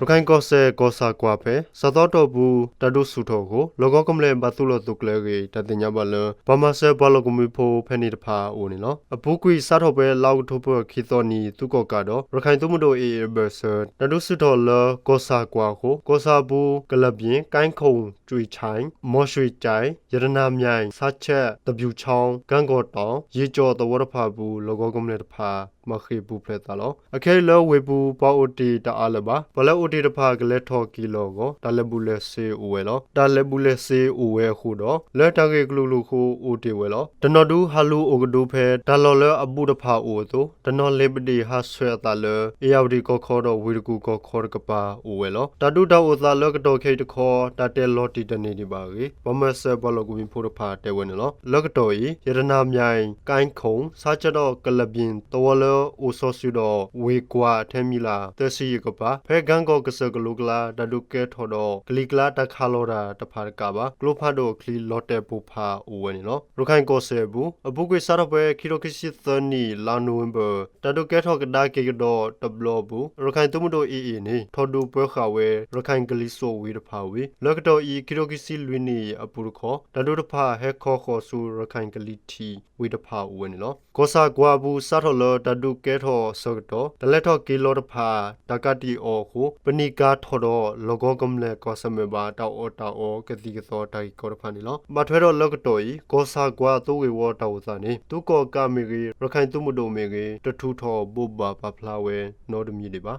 ရခိုင်ကီၢ်စဲၣ် ကီၢ်ဆၣ်ကွာ်ဖဲ စးသီတီၢ်ပူၤ တၢ်ဒုးဆူၣ်ထီၣ်အဃိ လီၢ်ကဝီၤကမျၢၢ်ဘၣ်သုးလီၢ်သုးကျဲအဂ့ၢ် တၢ်သ့ၣ်ညါဘၣ်လၢ ပှၤမၤစၢၤပှၤလီၢ်ကမှံဖိဖဲန့ၣ်တဖၣ်အအိၣ်န့ၣ်လီၤ. အပူၤကွံာ်စးထီၣ်ဖဲလါအီးကထိဘၢၣ် ခံသီနံၤ သုးကီၣ်ကးဒီး ရခိုင်သုးမုၢ်ဒိၣ် A A အဘၢၣ်စၢၤ တၢ်ဒုးဆူၣ်ထီၣ်လၢ ကီၢ်ဆၣ်ကွာ်အဃိ ကီၢ်ဆၣ်အပူၤ ကလၢၢ်ပျ့ၣ်, ကိုင်းခုံ, ကြွေချိုင်, မော်ရွှေကြိုင်, ရတနာမြိုင်, ဆန်းချစ်, သပြေချောင်း, ကန်းကောတောင်, ရေကျော် သဝီတဖၣ်အပူၤ လီၢ်ကဝီၤကမျၢၢ်တဖၣ် မၤဃ့ၢ်ပူၤဖျဲးသးလီၤ. အခဲအံၤလၢဝ့ၢ်ပူၤ ပှၤအိၣ်တ့ၢ်တအါလၢၤဘၣ်. ပှၤလၢအိၣ်တ့ၢ်တဖၣ် ကလဲၤထီၣ်က့ၤလီၤအဂီၢ် တၢ်လဲၤဘူးလဲၤစ့အိၣ်ဝဲလီၤ. တၢ်လဲၤဘူးလဲၤစ့အိၣ်ဝဲအဃိဒီး လၢတၢ်ဂ့ၢ်ကလုာ်ကလုာ်အဃိ အိၣ်တ့ၢ်ဝဲလီၤ. တနီၤဒုးဟးလူၤအိၣ်ကဒုဖဲ တၢ်လီၢ်လၢအဘူးတဖၣ်အိၣ်အသိး တနီၤလဲၤပဒ့ၣ်ဟးဆှဲးအသးလၢ အ့ၣ်ယၣ်ဝတံၣ်ကီၢ်ခီဒီး ဝ့ၢ်တကူၣ်ကီၢ်ခီတကပၤအိၣ်ဝဲလီၤ. တၢ်ဒုးတၢ်အိၣ်သးလၢကတီၢ်ခဲအံၤတခီ တၢ်တဲလီၤတံၢ်တန့ၢ်ဒံးဘၣ်အဂ့ၢ် ပှၤမၤစၢၤပှၤလီၢ်ကမှံဖိတဖၣ်တဲဝဲန့ၣ်လီၤ. လၢကတီၢ်အံၤ ရတနာမြိုင်, ကိုင်းခုံ, ဆန်းချစ်ဒီး ကလၢၢ်ပျ့ၣ် သဝီလၢအိၣ်စီၤစုၤဒီး ဝ့ၢ်ကွာ်ထဲမံၤလၢ် သၢဆံယဲၢ်ကပၤ ဖဲကၣ်ကီၢ်ကစၢၢ်ကလိကျါ တၢ်ဒုးကဲထီၣ်ဒီး ကလံၤကျါတၢ်ခးလီၤတၢ်တဖၣ်တကးဘၣ် ကျိဖးဒိၣ်အချံလီၤတဲာ်ပိၢ်ဖးအိၣ်ဝဲန့ၣ်လီၤ. ရခိုင်ကီၢ်စဲၣ်အပူၤ အပူၤကွံာ်စးထီၣ်ဖဲခံထိခံဆံသၢနံၣ် လါနိၣ်ဝ့ဘၢၣ် တၢ်ဒုးကဲထီၣ်ကဒါက့ၤကဒီးတဘျီအပူၤ ရခိုင်သုးမုၢ်ဒိၣ် A A န့ၣ် ထီၣ်ဒုးပၢဃာ်ဝဲ ရခိုင်ကလံၤစိးဝ့ၢ်တဖၣ်ဝံၤ လၢကတီၢ်အံၤ ခံထိခံဆံလွံၢ်နံၣ်အပူၤတခီ တၢ်ဒုးတဖၣ်ဟဲခီဃီၤဆူ ရခိုင်ကလံၤထံးဝ့ၢ်တဖၣ်အိၣ်ဝဲန့ၣ်လီၤ. ကီၢ်ဆၣ်ကွာ်အပူၤ စးထီၣ်လၢတၢ်ဒုးကဲထီၣ်အဆၢကတီၢ် တၢ်လဲၤထီၣ်က့ၤလီၤတဖၣ် တၢ်ကးတံာ်အီၤအဃိ ပနံာ်ကၤထီၣ်ဒီး လီၢ်ကဝီၤကမျၢၢ်ကီၢ်ဆၢၣ်မဲာ်ဘၣ် တၢ်အီၣ်တၢ်အီကသံၣ်ကသီတၢ်ဂ့ၢ်ကီတဖၣ်န့ၣ်လီၤ. ဘၣ်ထွဲဒီးလၢကတီၢ်အံၤ ကီၢ်ဆၣ်ကွာ်သုးဂ့ၢ်ဝီတၢ်အိၣ်သးန့ၣ် သုးကီၣ်ကးမ့ၢ်ဂ့ၤ ရခိုင်သုးမုၢ်ဒိၣ်မ့ၢ်ဂ့ၤ တထုးထီၣ်ဘိးဘၣ်ပာ်ဖျါဝဲနီတမံၤဒံးဘၣ်.